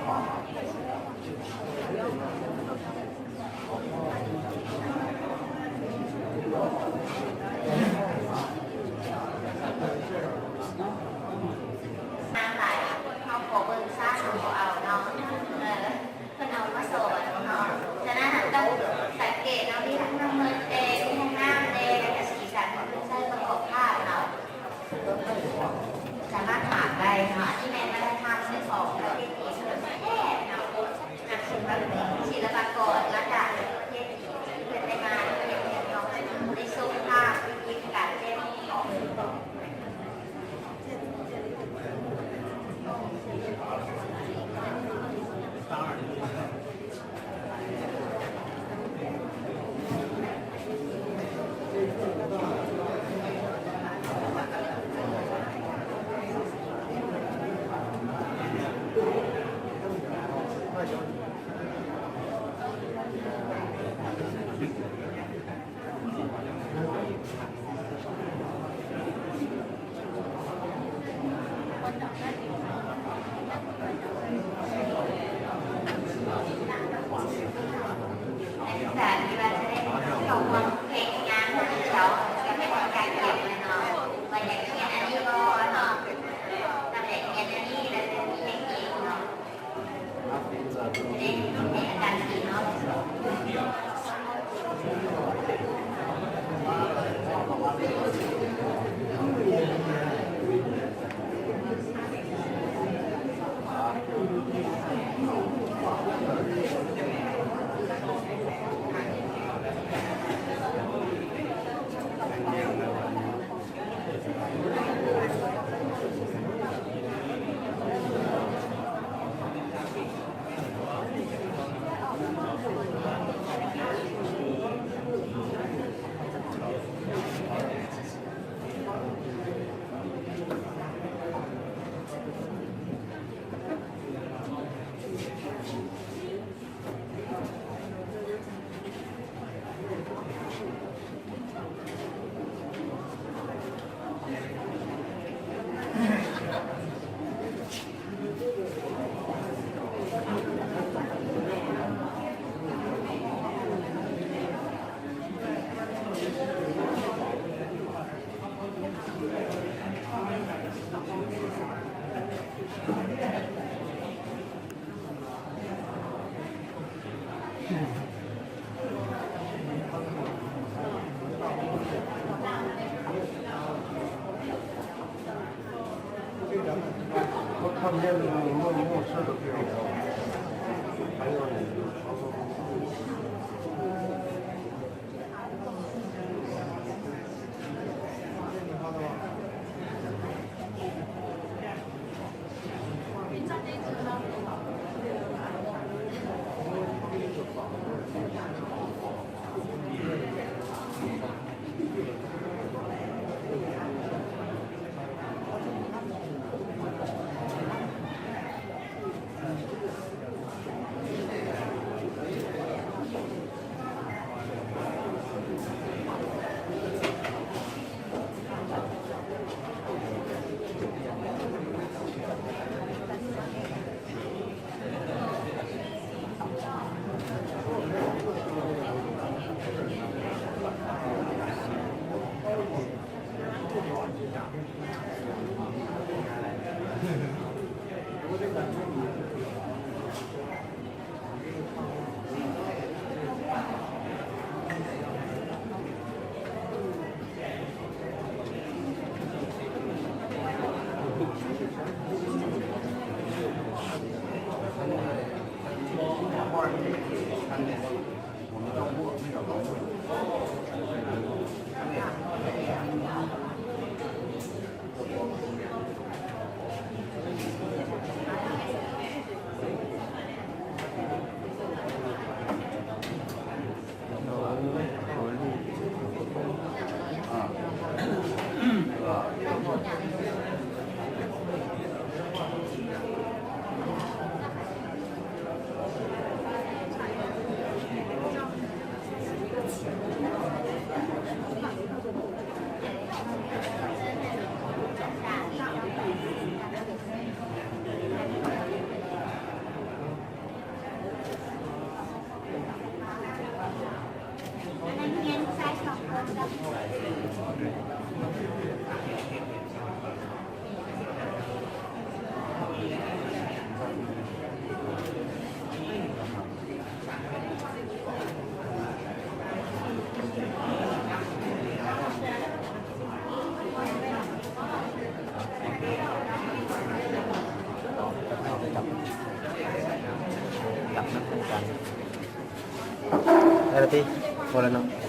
ນາງຫຼາຍຄົນເຮົາກໍເບິ່ງຊ້າ ເຮົາກໍເອົາເນາະ ເອີ ເພິ່ນເອົາມາສອນເນາະ. ສະນັ້ນເຮົາຕ້ອງສັງເກດເນາະ ມີທັງນ້ຳເງິນແດ່ ມີທັງນ້ຳແດ່ ແລ້ວກະສີສັນຂອງເພິ່ນໃຊ້ປະກອບພາບເນາະ ສາມາດຖາມໄດ້ເນາະ. ອັນນີ້ແມ່ນວັດທະນະທຳຂອງປະເທດຈີນແທ້ໆເນາະ. ນັກສິລປະ ສິລປະກອນມາຈາກປະເທດຈີນ ເພິ່ນໄດ້ມາເຮັດວຽກເນາະ ໄດ້ຊົມພາບວິທີການແຕ່ງຂອງ ນຳທາງການ ໄດ້ລະຕິ ພໍແລ້ວເນາະ.